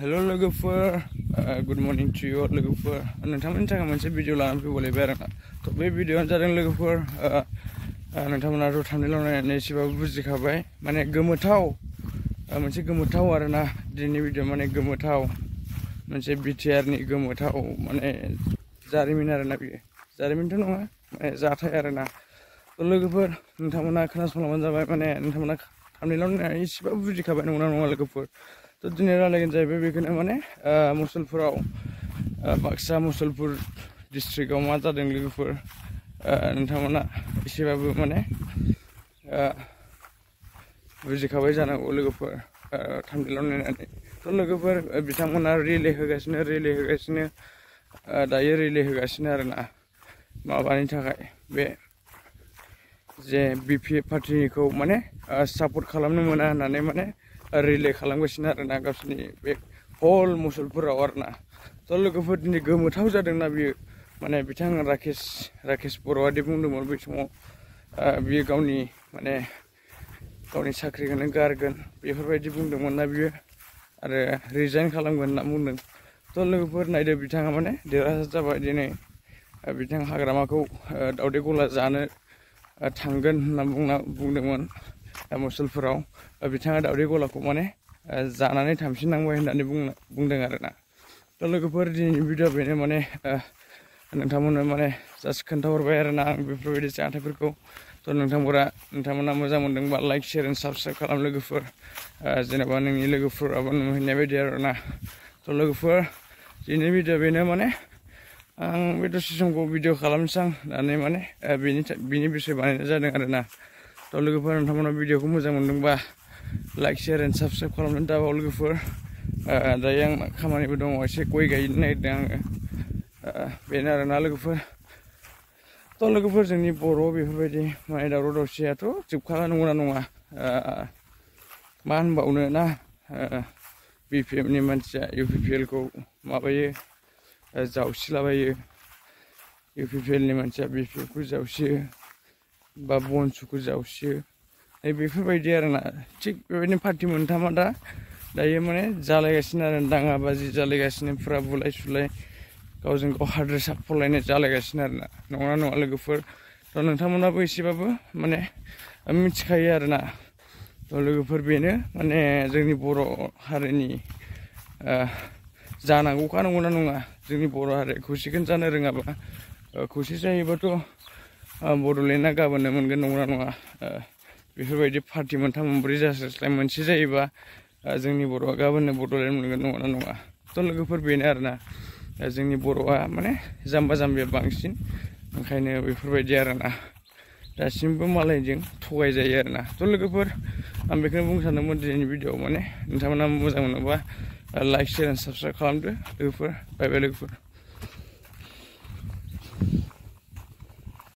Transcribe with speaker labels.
Speaker 1: Hello logofer, good morning to you all logofer. नोंथांमोननि थाखाय मोनसे भिडिअ लानानै फैबावलायबाय आरोना। थ' बे भिडिअआनो जादों लोगोफोर नोंथांमोनाथ' थांनायलाव नायनानै एसेबाबो बुजिखाबाय माने गोमोथाव मोनसे गोमोथाव आरोना दिनैनि भिडिअ माने गोमोथाव मोनसे बिटिआरनि गोमोथाव माने जारिमिन आरोना बियो जारिमिनथ' नङा माने जाथाय आरोना। थ' लोगोफोर नोंथांमोना खोनासंलांबानो जाबाय माने नोंथांमोना थांनायलाव नायनानै एसेबाबो बुजिखाबाय नंगौना नङा लोगोफोर। तो दिनै रायलायगोन जाहैबाय बेखौनो माने मुसलपुराव बाक्सा मुसलपुर डिस्ट्रिक्टआव मा जादों लोगोफोर नोंथांमोना एसेबाबो माने बुजिखाबाय जानांगौ लोगोफोर थांनायलाव नायनानै। थ' लोगोफोर बिथांमोना रिले होगासिनो दायो रिले होगासिनो आरोना माबानि थाखाय बे जे BPF पार्टिनिखौ माने सापर्ट खालामनो मोना होननानै माने रिले खालामगासिनो आरोना गावसोरनि बे हल मुसलपुराव आरोना। थ' लोगोफोर दिनै गोमोथाव जादोंना बियो माने बिथां राकेश बर'आदि बुंदोंमोन बै समाव बियो गावनि साख्रिखौनो गारगोन बेफोरबायदि बुंदोंमोन ना बियो आरो रिजाइन खालामगोन होनना बुंदों। थ' लोगोफोर नायदो बिथाङा माने देरहासार जाबाय दिनै बिथां हाग्रामाखौ दावदै गला जानो थांगोन होनना बुंदोंमोन मुसलपुराव बिथाङा दावदै गलाखौ माने जानानै थांफिननांबाय होननानै बुंदों आरोना। थ' लोगोफोर दिनैनि भिडिअ बेनो माने नोंथांमोननो माने जास्ट खोन्थाहरबाय आरोना आं बेफोरबायदि जाथायफोरखौ। थ' नोंथांमोना मोजां मोनदोंबा लाइक शेयार एन्ड साबस्क्राइब खालाम लोगोफोर जेनेबा नोंनि लोगोफोराबो नुहैनाय बायदि आरोना। थ' लोगोफोर दिनैनि भिडिअ बेनो माने आं बे दसे समखौ भिडिअ खालामनोसै होननानै माने बिनि बिसय बानायनाय जादों आरोना। थ' लोगोफोर नोंथांमोना भिडिअखौ मोजां मोनदोंबा लाइक शेयार एन्ड साबस्क्राइब खालामनानै दाबाव लोगोफोर दायो आं खामानिबो दङ एसे गय गायनो नागिरदों आङो बेनो आरोना लोगोफोर। थ' लोगोफोर जोंनि बर' बेफोरबायदि माने दावराव दावसियाथ' जोबखाला नंगौना नङा मा होनबावनो ना BPFनि मानसिया UPPLखौ माबायो जावसिलाबायो UPPLनि मानसिया BPFखौ जावसियो बा बनसुखौ जावसियो बेफोरबायदि आरोना। थिग बेबायदिनो पार्टि मोनथामा दायो माने जालायगासिनो आरो दाङाबाजि जालायगासिनो फुरा बुलाय सुलाय गावजों गाव हाद्रे साफलायनाय जालायगासिनो आरोना नङा नङा लोगोफोर। थ' नोंथांमोनाबो एसेबाबो माने मिथिखायो आरोना। थ' लोगोफोर बेनो माने जोंनि बर' हारिनि जानांगौखा नंगौना नङा जोंनि बर' हारिया खौसेखौनो जानो रोङाबा खौसे जायोबाथ' बड'लेण्डआ गाबोननो मोनगोन नंगौना नङा। बेफोरबायदि पार्टि मोनथाम मोनब्रै जास्लायस्लाय मोनसे जायोबा जोंनि बर'आ गाबोननो बड'लेण्ड मोनगोन नंगौना नङा। थ' लोगोफोर बेनो आरोना जोंनि बर'आ माने जाम्बा जाम्बिया बांसिन ओंखायनो बेफोरबायदि आरोना दासिमबो मालायजों थगायजायो आरोना। थ' लोगोफोर आं बेखौनो बुंनो सानदोंमोन दिनैनि भिडिअआव माने नोंथांमोना मोजां मोनोबा लाइक शेयार एन्ड साबस्क्राइब खालामदो लोगोफोर। बाय बाय लोगोफोर।